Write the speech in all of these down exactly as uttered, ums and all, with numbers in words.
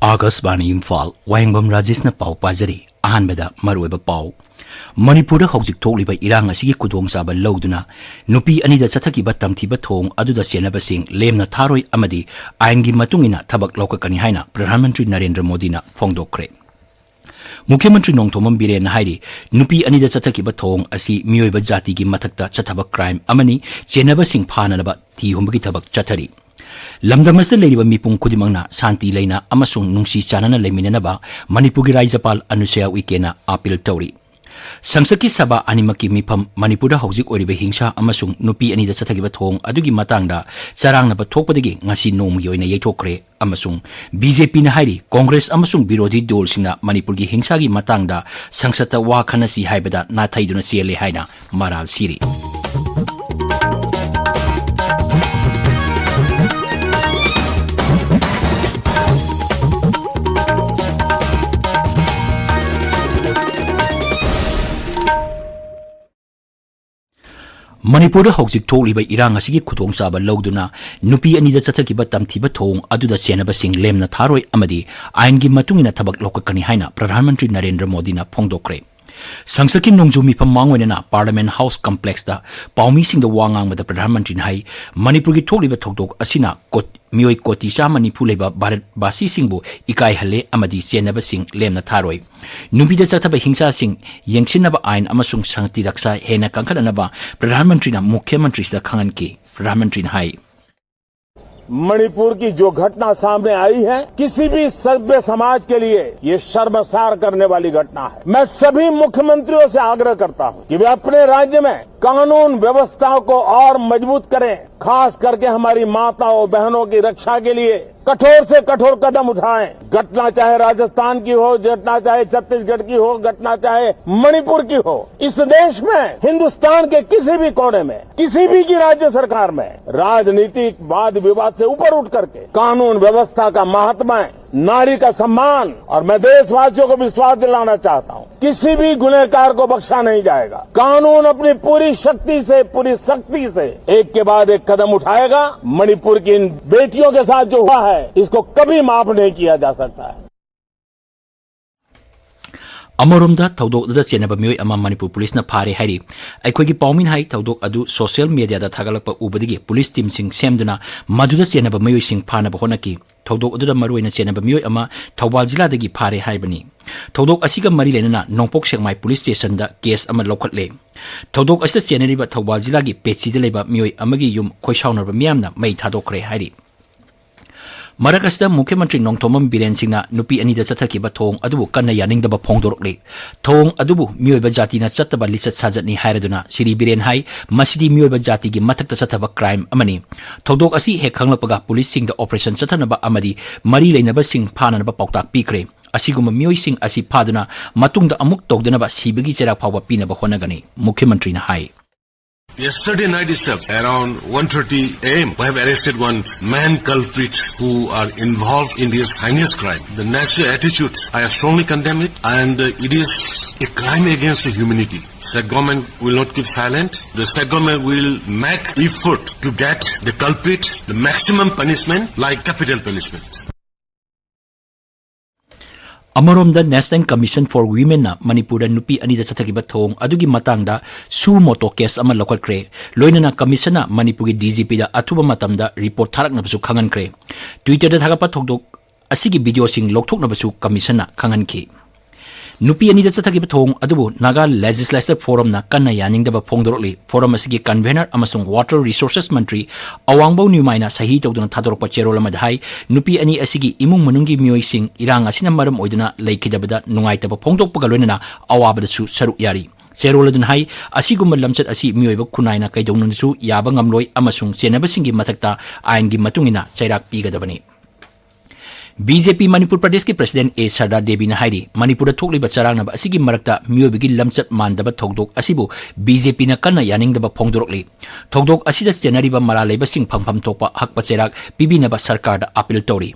ꯑꯥꯀꯥꯁꯕꯥꯅꯤ ꯏꯝꯐꯥꯜ, ꯋꯥꯍꯦꯡꯕꯝ ꯔꯥꯖꯦꯁꯅ ꯄꯥꯎ ꯄꯥꯖꯔꯤ꯫ ꯑꯍꯥꯟꯕꯗ ꯃꯔꯨꯑꯣꯏꯕ ꯄꯥꯎ꯫ ꯃꯅꯤꯄꯨꯔꯗ ꯍꯧꯖꯤꯛ ꯊꯣꯛꯂꯤꯕ ꯏꯔꯥꯡ ꯑꯁꯤꯒꯤ ꯈꯨꯗꯣꯡꯆꯥꯕ ꯂꯧꯗꯨꯅ ꯅꯨꯄꯤ ꯑꯅꯤꯗ ꯆꯠꯊꯈꯤꯕ ꯇꯝꯊꯤꯕ ꯊꯧꯑꯣꯡ ꯑꯗꯨꯗ ꯆꯦꯟꯅꯕꯁꯤꯡ ꯂꯦꯝꯅ ꯊꯥꯔꯣꯏ ꯑꯃꯗꯤ ꯑꯥꯏꯟꯒꯤ ꯃꯇꯨꯡ ꯏꯟꯅ ꯊꯕꯛ ꯂꯧꯈꯠꯀꯅꯤ ꯍꯥꯏꯅ ꯄ꯭ꯔꯙꯥꯟ ꯃꯟꯇ꯭ꯔꯤ ꯅꯔꯦꯟꯗ꯭ꯔ ꯃꯣꯗꯤꯅ ꯐꯣꯡꯗꯣꯛꯈ꯭ꯔꯦ꯫ ꯃꯨꯈ꯭ꯌ ꯃꯟꯇ꯭ꯔꯤ ꯅꯣꯡꯊꯣꯝꯕꯝ ꯕꯤꯔꯦꯟꯅ ꯍꯥꯏꯔꯤ, ꯅꯨꯄꯤ ꯑꯅꯤꯗ ꯆꯠꯊꯈꯤꯕ ꯊꯧꯑꯣꯡ ꯑꯁꯤ ꯃꯤꯑꯣꯏꯕ ꯖꯥꯇꯤꯒꯤ ꯃꯊꯛꯇ ꯆꯠꯊꯕ ꯀ꯭ꯔꯥꯏꯝ ꯑꯃꯅꯤ, ꯆꯦꯟꯅꯕꯁꯤꯡ ꯐꯥꯅꯅꯕ ꯊꯤ ꯍꯨꯝꯕꯒꯤ ꯊꯕꯛ ꯆꯠꯊꯔꯤ꯫ ꯂꯝꯗꯝ ꯑꯁꯤꯗ ꯂꯩꯔꯤꯕ ꯃꯤꯄꯨꯝ ꯈꯨꯗꯤꯡꯃꯛꯅ ꯁꯥꯟꯇꯤ ꯂꯩꯅ ꯑꯃꯁꯨꯡ ꯅꯨꯡꯁꯤ ꯆꯥꯟꯅꯅ ꯂꯩꯃꯤꯟꯅꯅꯕ ꯃꯅꯤꯄꯨꯔꯒꯤ ꯔꯥꯖ꯭ꯌꯄꯥꯜ ꯑꯅꯨꯁꯨꯌꯥ ꯎꯏꯀꯦꯅ ꯑꯥꯄꯤꯜ ꯇꯧꯔꯤ꯫ ꯁꯪꯁꯠꯀꯤ ꯁꯚꯥ ꯑꯅꯤꯃꯛꯀꯤ ꯃꯤꯐꯝ ꯃꯅꯤꯄꯨꯔꯗ ꯍꯧꯖꯤꯛ ꯑꯣꯏꯔꯤꯕ ꯍꯤꯡꯁꯥ ꯑꯃꯁꯨꯡ ꯅꯨꯄꯤ ꯑꯅꯤꯗ ꯆꯠꯊꯈꯤꯕ ꯊꯧꯑꯣꯡ ꯑꯗꯨꯒꯤ ꯃꯇꯥꯡꯗ ꯆꯔꯥꯡꯅꯕ ꯊꯣꯛꯄꯗꯒꯤ ꯉꯁꯤ ꯅꯣꯡꯃꯒꯤ ꯑꯣꯏꯅ ꯌꯩꯊꯣꯛꯈ꯭ꯔꯦ ꯑꯃꯁꯨꯡ ꯕꯤ ꯖꯦ ꯄꯤꯅ ꯍꯥꯏꯔꯤ, ꯀꯣꯡꯒ꯭ꯔꯦꯁ ꯑꯃꯁꯨꯡ ꯕꯤꯔꯣꯙꯤ ꯗꯣꯜꯁꯤꯡꯅ ꯃꯅꯤꯄꯨꯔꯒꯤ ꯍꯤꯡꯁꯥꯒꯤ ꯃꯇꯥꯡꯗ ꯁꯪꯁꯠꯇ ꯋꯥ ꯈꯟꯅꯁꯤ ꯍꯥꯏꯕꯗ ꯅꯥꯊꯩꯗꯨꯅ ꯆꯦꯜꯂꯦ ꯍꯥꯏꯅ ꯃꯔꯥꯜ ꯁꯤꯔꯤ꯫ ꯃꯅꯤꯄꯨꯔꯗ ꯍꯧꯖꯤꯛ ꯊꯣꯛꯂꯤꯕ ꯏꯔꯥꯡ ꯑꯁꯤꯒꯤ ꯈꯨꯗꯣꯡꯆꯥꯕ ꯂꯧꯗꯨꯅ ꯅꯨꯄꯤ ꯑꯅꯤꯗ ꯆꯠꯊꯈꯤꯕ ꯇꯝꯊꯤꯕ ꯊꯧꯑꯣꯡ ꯑꯗꯨꯗ ꯆꯦꯟꯅꯕꯁꯤꯡ ꯂꯦꯝꯅ ꯊꯥꯔꯣꯏ ꯑꯃꯗꯤ ꯑꯥꯏꯟꯒꯤ ꯃꯇꯨꯡ ꯏꯟꯅ ꯊꯕꯛ ꯂꯧꯈꯠꯀꯅꯤ ꯍꯥꯏꯅ ꯄ꯭ꯔꯙꯥꯟ ꯃꯟꯇ꯭ꯔꯤ ꯅꯔꯦꯟꯗ꯭ꯔ ꯃꯣꯗꯤꯅ ꯐꯣꯡꯗꯣꯛꯈ꯭ꯔꯦ꯫ ꯁꯪꯁꯠꯀꯤ ꯅꯣꯡꯖꯨ ꯃꯤꯐꯝ ꯃꯥꯡꯑꯣꯏꯅꯅ ꯄꯥꯔꯂꯤꯌꯥꯃꯦꯟꯠ ꯍꯥꯎꯁ ꯀꯝꯄ꯭ꯂꯦꯛꯁꯇ ꯄꯥꯎꯃꯤꯁꯤꯡꯗ ꯋꯥ ꯉꯥꯡꯕꯗ ꯄ꯭ꯔꯙꯥꯟ ꯃꯟꯇ꯭ꯔꯤꯅ ꯍꯥꯏ, ꯃꯅꯤꯄꯨꯔꯒꯤ ꯊꯣꯛꯂꯤꯕ ꯊꯧꯗꯣꯛ ꯑꯁꯤꯅ ꯀꯣꯠ-, ꯃꯤꯑꯣꯏ ꯀꯣꯇꯤ ꯆꯥꯝꯃ ꯅꯤꯐꯨ ꯂꯩꯕ ꯚꯥꯔꯠꯕꯥꯁꯤꯁꯤꯡꯕꯨ ꯏꯀꯥꯏꯍꯜꯂꯦ ꯑꯃꯗꯤ ꯆꯦꯟꯅꯕꯁꯤꯡ ꯂꯦꯝꯅ ꯊꯥꯔꯣꯏ꯫ ꯅꯨꯄꯤꯗ ꯆꯠꯊꯕ ꯍꯤꯡꯁꯥꯁꯤꯡ ꯌꯦꯡꯁꯤꯟꯅꯕ ꯑꯥꯏꯟ ꯑꯃꯁꯨꯡ ꯁꯥꯟꯇꯤ ꯔꯛꯁꯥ ꯍꯦꯟꯅ ꯀꯟꯈꯠꯅꯅꯕ ꯄ꯭ꯔꯙꯥꯟ ꯃꯟꯇ꯭ꯔꯤꯅ ꯃꯨꯈ꯭ꯌ ꯃꯟꯇ꯭ꯔꯤꯁꯤꯗ ꯈꯪꯍꯟꯈꯤ꯫ ꯄ꯭ꯔꯙꯥꯟ ꯃꯟꯇ꯭ꯔꯤꯅ ꯍꯥꯏ, मणिपुर की जो घटना सामने आई है, किसी भी सभ्य समाज के लिए ये शर्मसार करने वाली घटना है। मैं सभी मुख्यमंत्रियों से आग्रह करता हूं कि वे अपने राज्य में कानून व्यवस्था को और मजबूत करें, खास करके हमारी माताओं बहनों की रक्षा के लिए कठोर से कठोर कदम उठाएं। घटना चाहे राजस्थान की हो, घटना चाहे छत्तीसगढ़ की हो, घटना चाहे मणिपुर की हो, इस देश में, हिंदुस्तान के किसी भी कोने में, किसी भी की राज्य सरकार में राजनीतिक वाद विवाद से ऊपर उठ करके कानून व्यवस्था का महात्मा है। नारी का सम्मान। और मैं देशवासियों को विश्वास दिलाना चाहता हूं, किसी भी गुनहगार को बख्शा नहीं जाएगा। कानून अपनी पूरी शक्ति से, पूरी सख्ती से एक के बाद एक कदम उठाएगा। मणिपुर की इन बेटियों के साथ जो हुआ है, इसको कभी माफ नहीं किया जा सकता है। ꯑꯃꯔꯣꯝꯗ ꯊꯧꯗꯣꯛ ꯑꯗꯨꯗ ꯆꯦꯟꯅꯕ ꯃꯤꯑꯣꯏ ꯑꯃ ꯃꯅꯤꯄꯨꯔ ꯄꯨꯂꯤꯁꯅ ꯐꯥꯔꯦ ꯍꯥꯏꯔꯤ꯫ ꯑꯩꯈꯣꯏꯒꯤ ꯄꯥꯎꯃꯤꯅ ꯍꯥꯏ, ꯊꯧꯗꯣꯛ ꯑꯗꯨ ꯁꯣꯁꯤꯌꯦꯜ ꯃꯦꯗꯤꯌꯥꯗ ꯊꯥꯒꯠꯂꯛꯄ ꯎꯕꯗꯒꯤ ꯄꯨꯂꯤꯁ ꯇꯤꯝꯁꯤꯡ ꯁꯦꯝꯗꯨꯅ ꯃꯗꯨꯗ ꯆꯦꯟꯅꯕ ꯃꯤꯑꯣꯏꯁꯤꯡ ꯐꯥꯅꯕ ꯍꯣꯠꯅꯈꯤ꯫ ꯊꯧꯗꯣꯛ ꯑꯗꯨꯗ ꯃꯔꯨꯑꯣꯏꯅ ꯆꯦꯟꯅꯕ ꯃꯤꯑꯣꯏ ꯑꯃ ꯊꯧꯕꯥꯜ ꯖꯤꯂꯥꯗꯒꯤ ꯐꯥꯔꯦ ꯍꯥꯏꯕꯅꯤ꯫ ꯊꯧꯗꯣꯛ ꯑꯁꯤꯒ ꯃꯔꯤ ꯂꯩꯅꯅ ꯅꯣꯡꯄꯣꯛ ꯁꯦꯛꯃꯥꯏ ꯄꯨꯂꯤꯁ ꯁ꯭ꯇꯦꯁꯟꯗ ꯀꯦꯁ ꯑꯃ ꯂꯧꯈꯠꯂꯦ꯫ ꯊꯧꯗꯣꯛ ꯑꯁꯤꯗ ꯆꯦꯟꯅꯔꯤꯕ ꯊꯧꯕꯥꯜ ꯖꯤꯂꯥꯒꯤ ꯄꯦꯠꯁꯤꯗ ꯂꯩꯕ ꯃꯤꯑꯣꯏ ꯑꯃꯒꯤ ꯌꯨꯝ ꯈꯣꯏꯁꯥꯎꯅꯔꯕ ꯃꯤꯌꯥꯝꯅ ꯃꯩ ꯊꯥꯗꯣꯛꯈ꯭ꯔꯦ ꯍꯥꯏꯔꯤ꯫ ꯃꯔꯛ ꯑꯁꯤꯗ ꯃꯨꯈ꯭ꯌ ꯃꯟꯇ꯭ꯔꯤ ꯅꯣꯡꯊꯣꯝꯕꯝ ꯕꯤꯔꯦꯟ ꯁꯤꯡꯅ ꯅꯨꯄꯤ ꯑꯅꯤꯗ ꯆꯠꯊꯈꯤꯕ ꯊꯧꯑꯣꯡ ꯑꯗꯨꯕꯨ ꯀꯟꯅ ꯌꯥꯅꯤꯡꯗꯕ ꯐꯣꯡꯗꯣꯔꯛꯂꯤ꯫ ꯊꯧꯑꯣꯡ ꯑꯗꯨꯕꯨ ꯃꯤꯑꯣꯏꯕ ꯖꯥꯇꯤꯅ ꯆꯠꯇꯕ ꯂꯤꯆꯠ ꯁꯥꯖꯠꯅꯤ ꯍꯥꯏꯔꯗꯨꯅ ꯁꯤꯔꯤ ꯕꯤꯔꯦꯟ ꯍꯥꯏ, ꯃꯁꯤꯗꯤ ꯃꯤꯑꯣꯏꯕ ꯖꯥꯇꯤꯒꯤ ꯃꯊꯛꯇ ꯆꯠꯊꯕ ꯀ꯭ꯔꯥꯏꯝ ꯑꯃꯅꯤ꯫ ꯊꯧꯗꯣꯛ ꯑꯁꯤ ꯍꯦꯛ ꯈꯪꯂꯛꯄꯒ ꯄꯨꯂꯤꯁꯁꯤꯡꯗ ꯑꯣꯄꯔꯦꯁꯟ ꯆꯠꯊꯅꯕ ꯑꯃꯗꯤ ꯃꯔꯤ ꯂꯩꯅꯕꯁꯤꯡ ꯐꯥꯅꯅꯕ ꯄꯥꯎꯇꯥꯛ ꯄꯤꯈ꯭ꯔꯦ꯫ ꯑꯁꯤꯒꯨꯝꯕ ꯃꯤꯑꯣꯏꯁꯤꯡ ꯑꯁꯤ ꯐꯥꯗꯨꯅ ꯃꯇꯨꯡꯗ ꯑꯃꯨꯛ ꯇꯧꯗꯅꯕ ꯁꯤꯕꯒꯤ ꯆꯩꯔꯥꯛ ꯐꯥꯎꯕ ꯄꯤꯅꯕ ꯍꯣꯠꯅꯒꯅꯤ, ꯃꯨꯈ꯭ꯌ ꯃꯟꯇ꯭ꯔꯤꯅ ꯍꯥꯏ꯫ Yesterday night itself, around one thirty a m, we have arrested one man culprit who are involved in this heinous crime. The national attitude, I strongly condemn it, and uh, it is a crime against the humanity. State government will not keep silent. The state government will make effort to get the culprit the maximum punishment, like capital punishment. ꯑꯃꯔꯣꯝꯗ National Commission for Womenꯅ ꯃꯅꯤꯄꯨꯔꯗ ꯅꯨꯄꯤ ꯑꯅꯤꯗ ꯆꯠꯊꯈꯤꯕ ꯊꯧꯑꯣꯡ ꯑꯗꯨꯒꯤ ꯃꯇꯥꯡꯗ ꯁꯨ ꯃꯣꯇꯣ case ꯑꯃ ꯂꯧꯈꯠꯈ꯭ꯔꯦ꯫ ꯂꯣꯏꯅꯅ ꯀꯃꯤꯁꯟꯅ ꯃꯅꯤꯄꯨꯔꯒꯤ ꯗꯤ ꯖꯤ ꯄꯤꯗ ꯑꯊꯨꯕ ꯃꯇꯝꯗ ꯔꯤꯄꯣꯔꯠ ꯊꯥꯔꯛꯅꯕꯁꯨ ꯈꯪꯍꯟꯈ꯭ꯔꯦ꯫ ꯇ꯭ꯋꯤꯇꯔꯗ ꯊꯥꯒꯠꯄ ꯊꯧꯗꯣꯛ ꯑꯁꯤꯒꯤ ꯚꯤꯗꯤꯑꯣꯁꯤꯡ ꯂꯧꯊꯣꯛꯅꯕꯁꯨ ꯀꯃꯤꯁꯟꯅ ꯈꯪꯍꯟꯈꯤ꯫ ꯅꯨꯄꯤ ꯑꯅꯤꯗ ꯆꯠꯊꯈꯤꯕ ꯊꯧꯑꯣꯡ ꯑꯗꯨꯕꯨ ꯅꯥꯒꯥ ꯂꯦꯖꯤꯁꯂꯦꯆꯔ ꯐꯣꯔꯝꯅ ꯀꯟꯅ ꯌꯥꯅꯤꯡꯗꯕ ꯐꯣꯡꯗꯣꯔꯛꯂꯤ꯫ ꯐꯣꯔꯝ ꯑꯁꯤꯒꯤ ꯀꯟꯚꯦꯅꯔ ꯑꯃꯁꯨꯡ ꯋꯥꯇꯔ ꯔꯤꯁꯣꯔꯁꯦꯁ ꯃꯟꯇ꯭ꯔꯤ ꯑꯋꯥꯡꯕꯧ ꯅ꯭ꯌꯨꯃꯥꯏꯅ ꯁꯍꯤ ꯇꯧꯗꯨꯅ ꯊꯥꯗꯣꯔꯛꯄ ꯆꯦꯔꯣꯜ ꯑꯃꯗ ꯍꯥꯏ, ꯅꯨꯄꯤ ꯑꯅꯤ ꯑꯁꯤꯒꯤ ꯏꯃꯨꯡ ꯃꯅꯨꯡꯒꯤ ꯃꯤꯑꯣꯏꯁꯤꯡ ꯏꯔꯥꯡ ꯑꯁꯤꯅ ꯃꯔꯝ ꯑꯣꯏꯗꯨꯅ ꯂꯩꯈꯤꯗꯕꯗ ꯅꯨꯡꯉꯥꯏꯇꯕ ꯐꯣꯡꯗꯣꯛꯄꯒ ꯂꯣꯏꯅꯅ ꯑꯋꯥꯕꯗꯁꯨ ꯁꯔꯨꯛ ꯌꯥꯔꯤ꯫ ꯆꯦꯔꯣꯜ ꯑꯗꯨꯅ ꯍꯥꯏ, ꯑꯁꯤꯒꯨꯝꯕ ꯂꯝꯆꯠ ꯑꯁꯤ ꯃꯤꯑꯣꯏꯕ ꯈꯨꯟꯅꯥꯏꯅ ꯀꯩꯗꯧꯅꯨꯡꯗꯁꯨ ꯌꯥꯕ ꯉꯝꯂꯣꯏ ꯑꯃꯁꯨꯡ ꯆꯦꯟꯅꯕꯁꯤꯡꯒꯤ ꯃꯊꯛꯇ ꯑꯥꯏꯟꯒꯤ ꯃꯇꯨꯡ ꯏꯟꯅ ꯆꯩꯔꯥꯛ ꯄꯤꯒꯗꯕꯅꯤ꯫ ꯕꯤ ꯖꯦ ꯄꯤ ꯃꯅꯤꯄꯨꯔ ꯄ꯭ꯔꯗꯦꯁꯀꯤ ꯄ꯭ꯔꯁꯤꯗꯦꯟ ꯑꯦ ꯁꯔꯗꯥ ꯗꯦꯕꯤꯅ ꯍꯥꯏꯔꯤ, ꯃꯅꯤꯄꯨꯔꯗ ꯊꯣꯛꯂꯤꯕ ꯆꯔꯥꯡꯅꯕ ꯑꯁꯤꯒꯤ ꯃꯔꯛꯇ ꯃꯤꯑꯣꯏꯕꯒꯤ ꯂꯝꯆꯠ ꯃꯥꯟꯗꯕ ꯊꯧꯗꯣꯛ ꯑꯁꯤꯕꯨ ꯕꯤ ꯖꯦ ꯄꯤꯅ ꯀꯟꯅ ꯌꯥꯅꯤꯡꯗꯕ ꯐꯣꯡꯗꯣꯔꯛꯂꯤ꯫ ꯊꯧꯗꯣꯛ ꯑꯁꯤꯗ ꯆꯦꯟꯅꯔꯤꯕ ꯃꯔꯥꯜ ꯂꯩꯕꯁꯤꯡ ꯐꯪꯐꯝ ꯊꯣꯛꯄ ꯍꯛꯄ ꯆꯩꯔꯥꯛ ꯄꯤꯕꯤꯅꯕ ꯁꯔꯀꯥꯔꯗ ꯑꯥꯄꯤꯜ ꯇꯧꯔꯤ꯫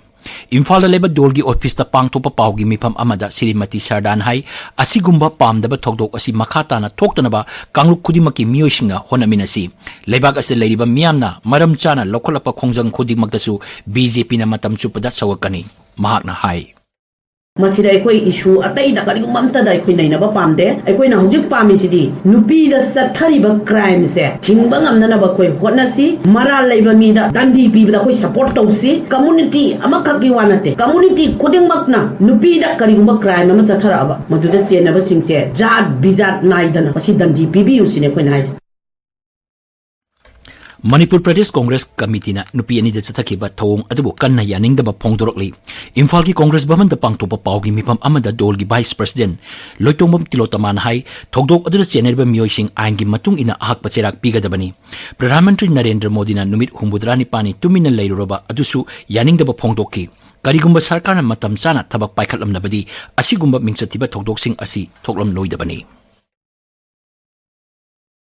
ꯏꯝꯐꯥꯜꯗ ꯂꯩꯕ ꯗꯣꯜꯒꯤ ꯑꯣꯐꯤꯁꯇ ꯄꯥꯡꯊꯣꯛꯄ ꯄꯥꯎꯒꯤ ꯃꯤꯐꯝ ꯑꯃꯗ ꯁ꯭ꯔꯤꯃꯇꯤ ꯁꯔꯗꯥꯟ ꯍꯥꯏ, ꯑꯁꯤꯒꯨꯝꯕ ꯄꯥꯝꯗꯕ ꯊꯧꯗꯣꯛ ꯑꯁꯤ ꯃꯈꯥ ꯇꯥꯅ ꯊꯣꯛꯇꯅꯕ ꯀꯥꯡꯂꯨꯞ ꯈꯨꯗꯤꯡꯃꯛꯀꯤ ꯃꯤꯑꯣꯏꯁꯤꯡꯅ ꯍꯣꯠꯅꯃꯤꯟꯅꯁꯤ꯫ ꯂꯩꯕꯥꯛ ꯑꯁꯤꯗ ꯂꯩꯔꯤꯕ ꯃꯤꯌꯥꯝꯅ ꯃꯔꯝ ꯆꯥꯅ ꯂꯧꯈꯠꯂꯛꯄ ꯈꯣꯡꯖꯪ ꯈꯨꯗꯤꯡꯃꯛꯇꯁꯨ ꯕꯤ ꯖꯦ ꯄꯤꯅ ꯃꯇꯝ ꯆꯨꯞꯄꯗ ꯁꯧꯒꯠꯀꯅꯤ, ꯃꯍꯥꯛꯅ ꯍꯥꯏ꯫ ꯃꯁꯤꯗ ꯑꯩꯈꯣꯏ ꯏꯁꯨ ꯑꯇꯩꯗ ꯀꯔꯤꯒꯨꯝꯕ ꯑꯝꯇꯗ ꯑꯩꯈꯣꯏ ꯅꯩꯅꯕ ꯄꯥꯝꯗꯦ꯫ ꯑꯩꯈꯣꯏꯅ ꯍꯧꯖꯤꯛ ꯄꯥꯝꯃꯤꯁꯤꯗꯤ ꯅꯨꯄꯤꯗ ꯆꯠꯊꯔꯤꯕ ꯀ꯭ꯔꯥꯏꯝꯁꯦ ꯊꯤꯡꯕ ꯉꯝꯅꯅꯕ ꯑꯩꯈꯣꯏ ꯍꯣꯠꯅꯁꯤ꯫ ꯃꯔꯥꯜ ꯂꯩꯕ ꯃꯤꯗ ꯗꯟꯗꯤ ꯄꯤꯕꯗ ꯑꯩꯈꯣꯏ ꯁꯄꯣꯔꯠ ꯇꯧꯁꯤ꯫ ꯀꯝꯃꯨꯅꯤꯇꯤ ꯑꯃꯈꯛꯀꯤ ꯋꯥ ꯅꯠꯇꯦ, ꯀꯝꯃꯨꯅꯤꯇꯤ ꯈꯨꯗꯤꯡꯃꯛꯅ ꯅꯨꯄꯤꯗ ꯀꯔꯤꯒꯨꯝꯕ ꯀ꯭ꯔꯥꯏꯝ ꯑꯃ ꯆꯠꯊꯔꯛꯑꯕ, ꯃꯗꯨꯗ ꯆꯦꯟꯅꯕꯁꯤꯡꯁꯦ ꯖꯥꯠ ꯕꯤꯖꯥꯠ ꯅꯥꯏꯗꯅ ꯃꯁꯤ ꯗꯟꯗꯤ ꯄꯤꯕꯤꯌꯨ ꯁꯤꯅꯤ ꯑꯩꯈꯣꯏꯅ ꯍꯥꯏꯔꯤꯁꯦ꯫ ꯃꯅꯤꯄꯨꯔ ꯄ꯭ꯔꯗꯦꯁ ꯀꯣꯡꯒ꯭ꯔꯦꯁ ꯀꯃꯤꯇꯤꯅ ꯅꯨꯄꯤ ꯑꯅꯤꯗ ꯆꯠꯊꯈꯤꯕ ꯊꯧꯑꯣꯡ ꯑꯗꯨꯕꯨ ꯀꯟꯅ ꯌꯥꯅꯤꯡꯗꯕ ꯐꯣꯡꯗꯣꯔꯛꯂꯤ꯫ ꯏꯝꯐꯥꯜꯒꯤ ꯀꯣꯡꯒ꯭ꯔꯦꯁ ꯚꯕꯟꯗ ꯄꯥꯡꯊꯣꯛꯄ ꯄꯥꯎꯒꯤ ꯃꯤꯐꯝ ꯑꯃꯗ ꯗꯣꯜꯒꯤ ꯚꯥꯏꯁ ꯄ꯭ꯔꯁꯤꯗꯦꯟꯠ ꯂꯣꯏꯇꯣꯡꯕꯝ ꯇꯤꯂꯣꯇꯃꯥꯅ ꯍꯥꯏ, ꯊꯧꯗꯣꯛ ꯑꯗꯨꯗ ꯆꯦꯟꯅꯔꯤꯕ ꯃꯤꯑꯣꯏꯁꯤꯡ ꯑꯥꯏꯟꯒꯤ ꯃꯇꯨꯡ ꯏꯟꯅ ꯑꯍꯛꯄ ꯆꯩꯔꯥꯛ ꯄꯤꯒꯗꯕꯅꯤ꯫ ꯄ꯭ꯔꯙꯥꯟ ꯃꯟꯇ꯭ꯔꯤ ꯅꯔꯦꯟꯗ꯭ꯔ ꯃꯣꯗꯤꯅ ꯅꯨꯃꯤꯠ ꯍꯨꯝꯐꯨꯇꯔꯥꯅꯤꯄꯥꯜꯅꯤ ꯇꯨꯃꯤꯟꯅ ꯂꯩꯔꯨꯔꯕ ꯑꯗꯨꯁꯨ ꯌꯥꯅꯤꯡꯗꯕ ꯐꯣꯡꯗꯣꯛꯈꯤ꯫ ꯀꯔꯤꯒꯨꯝꯕ ꯁꯔꯀꯥꯔꯅ ꯃꯇꯝ ꯆꯥꯅ ꯊꯕꯛ ꯄꯥꯏꯈꯠꯂꯝꯂꯕꯗꯤ ꯑꯁꯤꯒꯨꯝꯕ ꯃꯤꯡꯆꯠ ꯊꯤꯕ ꯊꯧꯗꯣꯛꯁꯤꯡ ꯑꯁꯤ ꯊꯣꯛꯂꯝꯂꯣꯏꯗꯕꯅꯤ꯫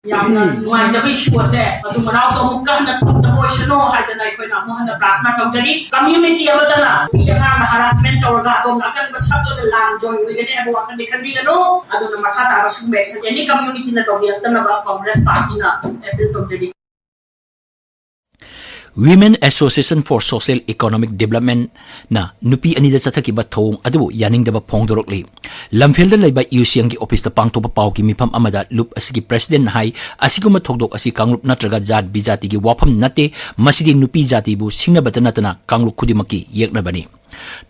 ꯌꯥꯝꯅ ꯅꯨꯡꯉꯥꯏꯇꯕ ꯏꯁꯨ ꯑꯁꯦ ꯃꯇꯨꯡ ꯃꯅꯥꯎꯁꯨ ꯑꯃꯨꯛꯀ ꯍꯟꯅ ꯊꯣꯛꯇꯕ ꯑꯣꯏꯁꯅꯨ ꯍꯥꯏꯗꯅ ꯑꯩꯈꯣꯏꯅ ꯑꯃꯨꯛ ꯍꯟꯅ ꯄ꯭ꯔꯥꯔꯊꯅꯥ ꯇꯧꯖꯔꯤ꯫ ꯀꯝꯃ꯭ꯌꯨꯅꯤꯇꯤ ꯑꯃꯠꯇꯅ ꯅꯨꯄꯤ ꯑꯉꯥꯡꯅ ꯍꯔꯥꯁꯃꯦꯟ ꯇꯧꯔꯒ ꯑꯗꯣꯝꯅ ꯑꯀꯟꯕ ꯁꯛꯂꯒ ꯂꯥꯟ ꯖꯣꯏꯟ ꯑꯣꯏꯒꯅꯤ ꯍꯥꯏꯕ ꯋꯥꯈꯜꯗꯤ ꯈꯟꯕꯤꯒꯅꯨ꯫ ꯑꯗꯨꯅ ꯃꯈꯥ ꯇꯥꯕ ꯁꯤꯒꯨꯝꯕ ꯑꯦꯛꯁꯟ ꯑꯦꯅꯤ ꯀꯝꯃ꯭ꯌꯨꯅꯤꯇꯤꯅ ꯇꯧꯕꯤꯔꯛꯇꯅꯕ ꯀꯣꯡꯒ꯭ꯔꯦꯁ ꯄꯥꯔꯇꯤꯅ ꯑꯦꯄꯤꯜ ꯇꯧꯖꯔꯤ꯫ Women Association for Social Economic Developmentꯅ ꯅꯨꯄꯤ ꯑꯅꯤꯗ ꯆꯠꯊꯈꯤꯕ ꯊꯧꯑꯣꯡ ꯑꯗꯨꯕꯨ ꯌꯥꯅꯤꯡꯗꯕ ꯐꯣꯡꯗꯣꯔꯛꯂꯤ꯫ ꯂꯝꯐꯦꯜꯗ ꯂꯩꯕ ꯌꯨꯁꯤꯌꯪꯒꯤ ꯑꯣꯐꯤꯁꯇ ꯄꯥꯡꯊꯣꯛꯄ ꯄꯥꯎꯒꯤ ꯃꯤꯐꯝ ꯑꯃꯗ ꯂꯨꯞ ꯑꯁꯤꯒꯤ ꯄ꯭ꯔꯁꯤꯗꯦꯟꯠꯅ ꯍꯥꯏ, ꯑꯁꯤꯒꯨꯝꯕ ꯊꯧꯗꯣꯛ ꯑꯁꯤ ꯀꯥꯡꯂꯨꯞ ꯅꯠꯇ꯭ꯔꯒ ꯖꯥꯠ ꯕꯤꯖꯥꯇꯤꯒꯤ ꯋꯥꯐꯝ ꯅꯠꯇꯦ, ꯃꯁꯤꯗꯤ ꯅꯨꯄꯤ ꯖꯥꯇꯤꯕꯨ ꯁꯤꯡꯅꯕꯇ ꯅꯠꯇꯅ ꯀꯥꯡꯂꯨꯞ ꯈꯨꯗꯤꯡꯃꯛꯀꯤ ꯌꯦꯛꯅꯕꯅꯤ꯫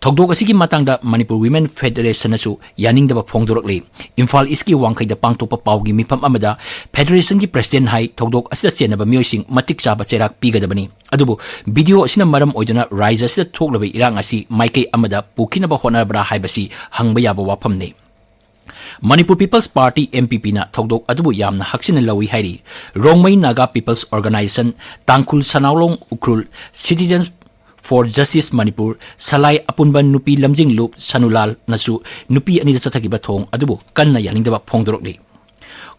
ꯊꯧꯗꯣꯛ ꯑꯁꯤꯒꯤ ꯃꯇꯥꯡꯗ ꯃꯅꯤꯄꯨꯔ ꯋꯤꯃꯦꯟ ꯐꯦꯗꯔꯦꯁꯟꯅꯁꯨ ꯌꯥꯅꯤꯡꯗꯕ ꯐꯣꯡꯗꯣꯔꯛꯂꯤ꯫ ꯏꯝꯐꯥꯜ ꯏꯁꯀꯤ ꯋꯥꯡꯈꯩꯗ ꯄꯥꯡꯊꯣꯛꯄ ꯄꯥꯎꯒꯤ ꯃꯤꯐꯝ ꯑꯃꯗ ꯐꯦꯗꯔꯦꯁꯟꯒꯤ ꯄ꯭ꯔꯁꯤꯗꯦꯟꯠ ꯍꯥꯏ, ꯊꯧꯗꯣꯛ ꯑꯁꯤꯗ ꯆꯦꯟꯅꯕ ꯃꯤꯑꯣꯏꯁꯤꯡ ꯃꯇꯤꯛ ꯆꯥꯕ ꯆꯩꯔꯥꯛ ꯄꯤꯒꯗꯕꯅꯤ꯫ ꯑꯗꯨꯕꯨ ꯚꯤꯗꯤꯑꯣ ꯑꯁꯤꯅ ꯃꯔꯝ ꯑꯣꯏꯗꯨꯅ ꯔꯥꯏꯖ꯭ꯌ ꯑꯁꯤꯗ ꯊꯣꯛꯂꯕ ꯏꯔꯥꯡ ꯑꯁꯤ ꯃꯥꯏꯀꯩ ꯑꯃꯗ ꯄꯨꯈꯤꯅꯕ ꯍꯣꯠꯅꯕ꯭ꯔꯥ ꯍꯥꯏꯕꯁꯤ ꯍꯪꯕ ꯌꯥꯕ ꯋꯥꯐꯝꯅꯤ꯫ Manipur peoples party, M P ꯄꯤꯅ ꯊꯧꯗꯣꯛ ꯑꯗꯨꯕꯨ ꯌꯥꯝꯅ ꯍꯛꯆꯤꯟꯅ ꯂꯧꯏ ꯍꯥꯏꯔꯤ꯫ ꯔꯣꯡꯃꯩ ꯅꯥꯒꯥ ꯄꯤꯄꯜꯁ ꯑꯣꯔꯒꯅꯥꯏꯖꯦꯁꯟ, ꯇꯥꯡꯈꯨꯜ ꯁꯅꯥꯎꯂꯣꯡ Ukhrul, citizens for justice Manipur, ꯁꯂꯥꯏ ꯑꯄꯨꯟꯕ ꯅꯨꯄꯤ ꯂꯝꯖꯤꯡ ꯂꯨꯞ ꯁꯅꯨꯂꯥꯜꯅꯁꯨ ꯅꯨꯄꯤ ꯑꯅꯤꯗ ꯆꯠꯊꯈꯤꯕ ꯊꯧꯑꯣꯡ ꯑꯗꯨꯕꯨ ꯀꯟꯅ ꯌꯥꯅꯤꯡꯗꯕ ꯐꯣꯡꯗꯣꯔꯛꯂꯤ꯫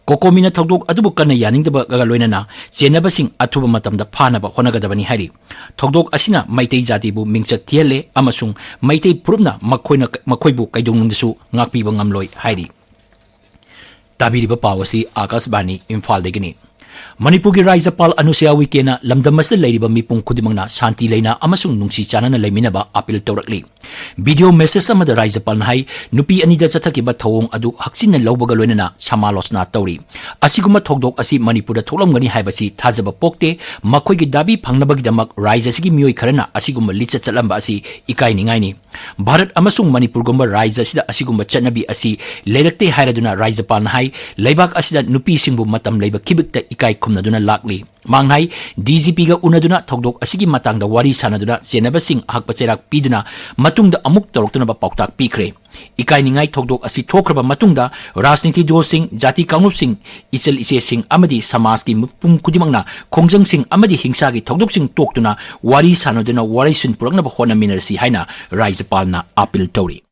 ꯀꯣꯀꯣꯃꯤꯅ ꯊꯧꯗꯣꯛ ꯑꯗꯨꯕꯨ ꯀꯟꯅ ꯌꯥꯅꯤꯡꯗꯕꯒ ꯂꯣꯏꯅꯅ ꯆꯦꯟꯅꯕꯁꯤꯡ ꯑꯊꯨꯕ ꯃꯇꯝꯗ ꯐꯥꯅꯕ ꯍꯣꯠꯅꯒꯗꯕꯅꯤ ꯍꯥꯏꯔꯤ꯫ ꯊꯧꯗꯣꯛ ꯑꯁꯤꯅ ꯃꯩꯇꯩ ꯖꯥꯇꯤꯕꯨ ꯃꯤꯡꯆꯠ ꯊꯤꯍꯜꯂꯦ ꯑꯃꯁꯨꯡ ꯃꯩꯇꯩ ꯐꯨꯔꯨꯞꯅ ꯃꯈꯣꯏꯅ, ꯃꯈꯣꯏꯕꯨ ꯀꯩꯗꯧꯅꯨꯡꯗꯁꯨ ꯉꯥꯛꯄꯤꯕ ꯉꯝꯂꯣꯏ ꯍꯥꯏꯔꯤ꯫ ꯇꯥꯕꯤꯔꯤꯕ ꯄꯥꯎ ꯑꯁꯤ ꯑꯥꯀꯥꯁꯕꯥꯅꯤ ꯏꯝꯐꯥꯜꯗꯒꯤꯅꯤ꯫ ꯃꯅꯤꯄꯨꯔꯒꯤ ꯔꯥꯖ꯭ꯌꯄꯥꯜ ꯑꯅꯨꯁꯨꯌꯥ ꯎꯏꯀꯦꯅ ꯂꯝꯗꯝ ꯑꯁꯤꯗ ꯂꯩꯔꯤꯕ ꯃꯤꯄꯨꯝ ꯈꯨꯗꯤꯡꯃꯛꯅ ꯁꯥꯟꯇꯤ ꯂꯩꯅ ꯑꯃꯁꯨꯡ ꯅꯨꯡꯁꯤ ꯆꯥꯟꯅꯅ ꯂꯩꯃꯤꯟꯅꯕ ꯑꯥꯄꯤꯜ ꯇꯧꯔꯛꯂꯤ꯫ ꯚꯤꯗꯤꯑꯣ ꯃꯦꯁꯦꯖ ꯑꯃꯗ ꯔꯥꯖ꯭ꯌꯄꯥꯜꯅ ꯍꯥꯏ, ꯅꯨꯄꯤ ꯑꯅꯤꯗ ꯆꯠꯊꯈꯤꯕ ꯊꯧꯑꯣꯡ ꯑꯗꯨ ꯍꯛꯆꯤꯟꯅ ꯂꯧꯕꯒ ꯂꯣꯏꯅꯅ ꯁꯃꯥꯂꯣꯆꯅꯥ ꯇꯧꯔꯤ꯫ ꯑꯁꯤꯒꯨꯝꯕ ꯊꯧꯗꯣꯛ ꯑꯁꯤ ꯃꯅꯤꯄꯨꯔꯗ ꯊꯣꯛꯂꯝꯒꯅꯤ ꯍꯥꯏꯕꯁꯤ ꯊꯥꯖꯕ ꯄꯣꯛꯇꯦ꯫ ꯃꯈꯣꯏꯒꯤ ꯗꯥꯕꯤ ꯐꯪꯅꯕꯒꯤꯗꯃꯛ ꯔꯥꯖ꯭ꯌ ꯑꯁꯤꯒꯤ ꯃꯤꯑꯣꯏ ꯈꯔꯅ ꯑꯁꯤꯒꯨꯝꯕ ꯂꯤꯆꯠ ꯆꯠꯂꯝꯕ ꯑꯁꯤ ꯏꯀꯥꯏꯅꯤꯡꯉꯥꯏꯅꯤ꯫ ꯚꯥꯔꯠ ꯑꯃꯁꯨꯡ ꯃꯅꯤꯄꯨꯔꯒꯨꯝꯕ ꯔꯥꯖ꯭ꯌ ꯑꯁꯤꯗ ꯑꯁꯤꯒꯨꯝꯕ ꯆꯠꯅꯕꯤ ꯑꯁꯤ ꯂꯩꯔꯛꯇꯦ ꯍꯥꯏꯔꯗꯨꯅ ꯔꯥꯖ꯭ꯌꯄꯥꯜꯅ ꯍꯥꯏ, ꯂꯩꯕꯥꯛ ꯑꯁꯤꯗ ꯅꯨꯄꯤꯁꯤꯡꯕꯨ ꯃꯇꯝ ꯂꯩꯕ ꯈꯤꯕꯤꯛꯇ ꯏꯀꯥꯏ ꯈꯨꯝꯅꯗꯨꯅ ꯂꯥꯛꯂꯤ꯫ ꯃꯍꯥꯛꯅ ꯍꯥꯏ, ꯗꯤꯖꯤꯄꯤꯒ ꯎꯅꯗꯨꯅ ꯊꯧꯗꯣꯛ ꯑꯁꯤꯒꯤ ꯃꯇꯥꯡꯗ ꯋꯥꯔꯤ ꯁꯥꯟꯅꯗꯨꯅ ꯆꯦꯟꯅꯕꯁꯤꯡ ꯑꯍꯛꯄ ꯆꯩꯔꯥꯛ ꯄꯤꯗꯨꯅ ꯃꯇꯨꯡꯗ ꯑꯃꯨꯛ ꯇꯧꯔꯛꯇꯅꯕ ꯄꯥꯎꯇꯥꯛ ꯄꯤꯈ꯭ꯔꯦ꯫ ꯏꯀꯥꯏꯅꯤꯡꯉꯥꯏ ꯊꯧꯗꯣꯛ ꯑꯁꯤ ꯊꯣꯛꯈ꯭ꯔꯕ ꯃꯇꯨꯡꯗ ꯔꯥꯖꯅꯤꯇꯤ ꯗꯜꯁꯤꯡ, ꯖꯥꯇꯤ ꯀꯥꯡꯂꯨꯞꯁꯤꯡ, ꯏꯆꯜ ꯏꯆꯦꯁꯤꯡ ꯑꯃꯗꯤ ꯁꯃꯥꯖꯀꯤ ꯃꯤꯄꯨꯝ ꯈꯨꯗꯤꯡꯃꯛꯅ ꯈꯣꯡꯖꯪꯁꯤꯡ ꯑꯃꯗꯤ ꯍꯤꯡꯁꯥꯒꯤ ꯊꯧꯗꯣꯛꯁꯤꯡ ꯇꯣꯛꯇꯨꯅ ꯋꯥꯔꯤ ꯁꯥꯟꯅꯗꯨꯅ ꯋꯥꯔꯩꯁꯤꯟ ꯄꯨꯔꯛꯅꯕ ꯍꯣꯠꯅꯃꯤꯟꯅꯔꯁꯤ ꯍꯥꯏꯅ ꯔꯥꯖ꯭ꯌꯄꯥꯜꯅ ꯑꯥꯄꯤꯜ ꯇꯧꯔꯤ꯫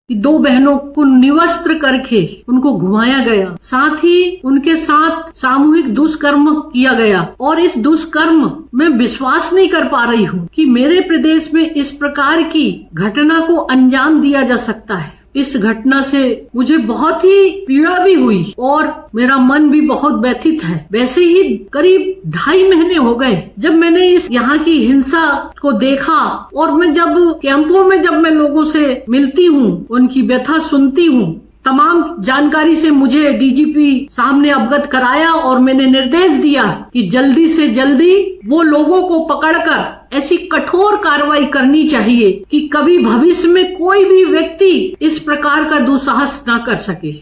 कि दो बहनों को निवस्त्र करके उनको घुमाया गया, साथ ही उनके साथ सामूहिक दुष्कर्म किया गया और इस दुष्कर्म में विश्वास नहीं कर पा रही हूँ कि मेरे प्रदेश में इस प्रकार की घटना को अंजाम दिया जा सकता है। इस घटना से मुझे बहुत ही पीड़ा भी हुई और मेरा मन भी बहुत व्यथित है। वैसे ही करीब ढाई महीने हो गए जब मैंने इस यहाँ की हिंसा को देखा और मैं जब कैंपों में जब मैं लोगों से मिलती हूँ, उनकी व्यथा सुनती हूँ, तमाम जानकारी से मुझे डीजीपी साहब ने अवगत कराया और मैंने निर्देश दिया कि जल्दी से जल्दी वो लोगों को पकड़कर ऐसी कठोर कार्रवाई करनी चाहिए कि कभी भविष्य में कोई भी व्यक्ति इस प्रकार का दुस्साहस ना कर सके।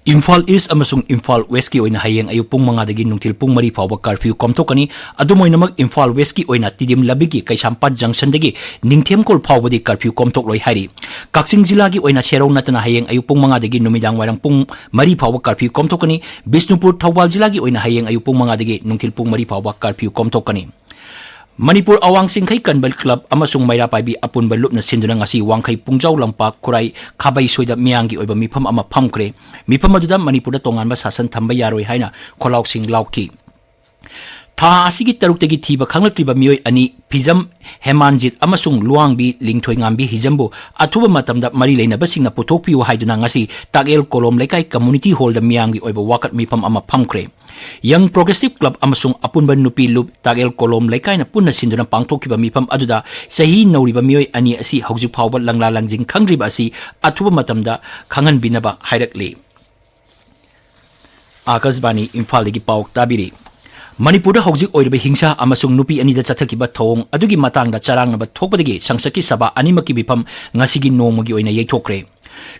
ꯏꯝꯐꯥꯜ ꯏꯁ꯭ꯠ ꯑꯃꯁꯨꯡ ꯏꯝꯐꯥꯜ ꯋꯦꯁ꯭ꯠꯀꯤ ꯑꯣꯏꯅ ꯍꯌꯦꯡ ꯑꯌꯨꯛ ꯄꯨꯡ ꯃꯉꯥꯗꯒꯤ ꯅꯨꯡꯊꯤꯜ ꯄꯨꯡ ꯃꯔꯤ ꯐꯥꯎꯕ ꯀꯔꯐ꯭ꯌꯨ ꯀꯣꯝꯊꯣꯛꯀꯅꯤ꯫ ꯑꯗꯨꯝ ꯑꯣꯏꯅꯃꯛ, ꯏꯝꯐꯥꯜ ꯋꯦꯁ꯭ꯠꯀꯤ ꯑꯣꯏꯅ ꯇꯤꯗꯤꯝ ꯂꯝꯕꯤꯒꯤ ꯀꯩꯁꯥꯝꯄꯥꯠ ꯖꯪꯁꯟꯗꯒꯤ ꯅꯤꯡꯊꯦꯝꯈꯣꯜ ꯐꯥꯎꯕꯗꯤ ꯀꯔꯐ꯭ꯌꯨ ꯀꯣꯝꯊꯣꯛꯂꯣꯏ ꯍꯥꯏꯔꯤ꯫ ꯀꯛꯆꯤꯡ ꯖꯤꯂꯥꯒꯤ ꯑꯣꯏꯅ ꯁꯦꯔꯧ ꯅꯠꯇꯅ ꯍꯌꯦꯡ ꯑꯌꯨꯛ ꯄꯨꯡ ꯃꯉꯥꯗꯒꯤ ꯅꯨꯃꯤꯗꯥꯡ ꯋꯥꯏꯔꯝ ꯄꯨꯡ ꯃꯔꯤ ꯐꯥꯎꯕ ꯀꯔꯐ꯭ꯌꯨ ꯀꯣꯝꯊꯣꯛꯀꯅꯤ꯫ ꯕꯤꯁꯅꯨꯄꯨꯔ, ꯊꯧꯕꯥꯜ ꯖꯤꯂꯥꯒꯤ ꯑꯣꯏꯅ ꯍꯌꯦꯡ ꯑꯌꯨꯛ ꯄꯨꯡ ꯃꯉꯥꯗꯒꯤ ꯅꯨꯡꯊꯤꯜ ꯄꯨꯡ ꯃꯔꯤ ꯐꯥꯎꯕ ꯀꯔꯐ꯭ꯌꯨ ꯀꯣꯝꯊꯣꯛꯀꯅꯤ꯫ ꯃꯅꯤꯄꯨꯔ ꯑꯋꯥꯡ ꯆꯤꯡꯈꯩ ꯀꯟꯕ ꯀ꯭ꯂꯕ ꯑꯃꯁꯨꯡ ꯃꯩꯔꯥ ꯄꯥꯏꯕꯤ ꯑꯄꯨꯟꯕ ꯂꯨꯞꯅ ꯁꯤꯟꯗꯨꯅ ꯉꯁꯤ ꯋꯥꯡꯈꯩ ꯄꯨꯡꯖꯥꯎ ꯂꯝꯄꯥꯛ ꯈꯨꯔꯥꯏ ꯈꯥꯕꯩ ꯁꯣꯏꯗ ꯃꯤꯌꯥꯝꯒꯤ ꯑꯣꯏꯕ ꯃꯤꯐꯝ ꯑꯃ ꯐꯝꯈ꯭ꯔꯦ꯫ ꯃꯤꯐꯝ ꯑꯗꯨꯗ ꯃꯅꯤꯄꯨꯔꯗ ꯇꯣꯉꯥꯟꯕ ꯁꯥꯁꯟ ꯊꯝꯕ ꯌꯥꯔꯣꯏ ꯍꯥꯏꯅ ꯈꯣꯜꯂꯥꯎꯁꯤꯡ ꯂꯥꯎꯈꯤ꯫ ꯊꯥ ꯑꯁꯤꯒꯤ ꯇꯔꯨꯛꯇꯒꯤ ꯊꯤꯕ ꯈꯪꯂꯛꯇ꯭ꯔꯤꯕ ꯃꯤꯑꯣꯏ ꯑꯅꯤ ꯐꯤꯖꯝ ꯍꯦꯃꯥꯟꯖꯤꯠ ꯑꯃꯁꯨꯡ ꯂꯨꯋꯥꯡꯕꯤ ꯂꯤꯡꯊꯣꯏꯉꯥꯝꯕꯤ ꯍꯤꯖꯝꯕꯨ ꯑꯊꯨꯕ ꯃꯇꯝꯗ ꯃꯔꯤ ꯂꯩꯅꯕꯁꯤꯡꯅ ꯄꯨꯊꯣꯛꯄꯤꯌꯨ ꯍꯥꯏꯗꯨꯅ ꯉꯁꯤ ꯇꯥꯛꯑꯦꯜ ꯀꯣꯂꯣꯝ ꯂꯩꯀꯥꯏ ꯀꯝꯃꯨꯅꯤꯇꯤ ꯍꯣꯜꯗ ꯃꯤꯌꯥꯝꯒꯤ ꯑꯣꯏꯕ ꯋꯥꯀꯠ ꯃꯤꯐꯝ ꯑꯃ ꯐꯝꯈ꯭ꯔꯦ꯫ ꯌꯪ ꯄ꯭ꯔꯣꯒ꯭ꯔꯦꯁꯤꯚ ꯀ꯭ꯂꯕ ꯑꯃꯁꯨꯡ ꯑꯄꯨꯟꯕ ꯅꯨꯄꯤ ꯂꯨꯞ ꯇꯥꯛꯑꯦꯜ ꯀꯣꯂꯣꯝ ꯂꯩꯀꯥꯏꯅ ꯄꯨꯟꯅ ꯁꯤꯟꯗꯨꯅ ꯄꯥꯡꯊꯣꯛꯈꯤꯕ ꯃꯤꯐꯝ ꯑꯗꯨꯗ ꯆꯍꯤ ꯅꯧꯔꯤꯕ ꯃꯤꯑꯣꯏ ꯑꯅꯤ ꯑꯁꯤ ꯍꯧꯖꯤꯛ ꯐꯥꯎꯕ ꯂꯪꯂꯥ ꯂꯪꯖꯤꯡ ꯈꯪꯗ꯭ꯔꯤꯕ ꯑꯁꯤ ꯑꯊꯨꯕ ꯃꯇꯝꯗ ꯈꯪꯍꯟꯕꯤꯅꯕ ꯍꯥꯏꯔꯛꯂꯤ꯫ ꯑꯥꯀꯥꯁꯕꯥꯅꯤ ꯏꯝꯐꯥꯜꯗꯒꯤ ꯄꯥꯎ ꯇꯥꯕꯤꯔꯤ꯫ ꯃꯅꯤꯄꯨꯔꯗ ꯍꯧꯖꯤꯛ ꯑꯣꯏꯔꯤꯕ ꯍꯤꯡꯁꯥ ꯑꯃꯁꯨꯡ ꯅꯨꯄꯤ ꯑꯅꯤꯗ ꯆꯠꯊꯈꯤꯕ ꯊꯧꯑꯣꯡ ꯑꯗꯨꯒꯤ ꯃꯇꯥꯡꯗ ꯆꯔꯥꯡꯅꯕ ꯊꯣꯛꯄꯗꯒꯤ ꯁꯪꯁꯠꯀꯤ ꯁꯚꯥ ꯑꯅꯤꯃꯛꯀꯤ ꯃꯤꯐꯝ ꯉꯁꯤꯒꯤ ꯅꯣꯡꯃꯒꯤ ꯑꯣꯏꯅ ꯌꯩꯊꯣꯛꯈ꯭ꯔꯦ꯫